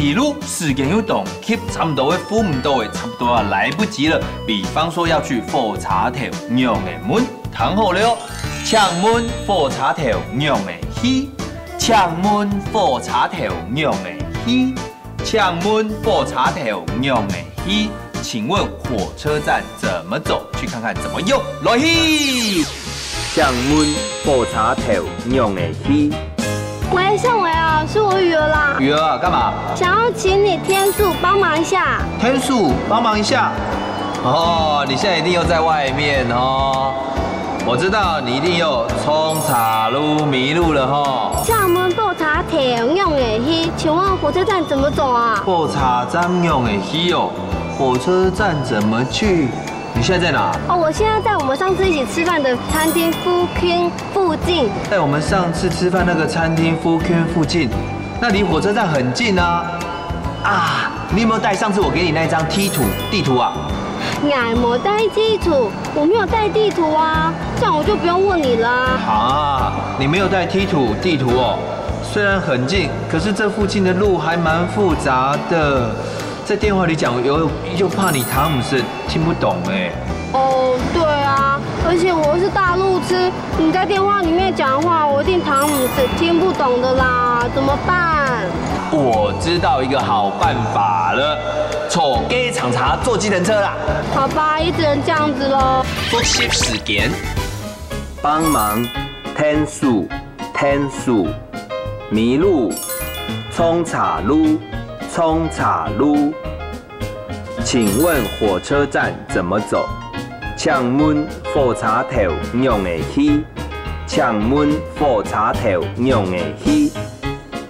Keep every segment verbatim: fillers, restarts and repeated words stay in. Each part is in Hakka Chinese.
迷路，時間又當急，差不多會赴毋著欸，差不多啊來不及了。比方說要去火車頭仰仔問，聽好了哦，請問火車頭仰仔去？請問火車頭仰仔去？請問火車頭仰仔去？請問火車站怎麼走？去看看怎麼用。來去！請問火車頭仰仔去？喂，盛偉啊，是我雨兒啦。雨兒啊，幹嘛？想要請你天數幫忙一下。天數幫忙一下？哦，你現在一定又在外面哦。我知道你一定又衝岔路迷路了吼。請問火車頭仰仔去？請問火車站怎麼走啊？火車站仰仔去哦？火車站怎麼去？你現在在哪？哦，我現在在我們上次一起吃飯的餐廳附近附近。在我們上次吃飯那個餐廳附近附近，那離火車站很近啊。啊，你有沒有帶上次我給你那張地圖地圖啊？我沒帶地圖，我沒有帶地圖啊，這樣我就不用問你了啊。啊，你沒有帶地圖地圖哦？雖然很近，可是這附近的路還蠻複雜的。在電話裡講，又又怕你聽毋識，聽不懂欸。哦，對啊，而且我又是大路痴，你在電話裡面講的話，我一定聽毋識，聽不懂的啦，怎麼辦？我知道一個好辦法了，坐計程車，坐計程車啦。好吧，也只能這樣子囉。複習時間，幫忙，天數，天數，迷路，衝岔路，衝岔路。請問火車站怎麼走？請問火車頭仰仔去？請問火車頭仰仔去？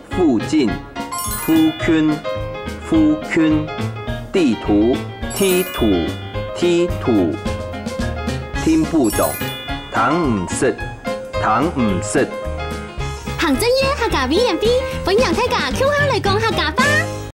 附近，附近，附近，地圖，地圖，地圖。聽不懂，聽毋識，聽毋識。行政院客家委員會，歡迎大家共下來講客家話。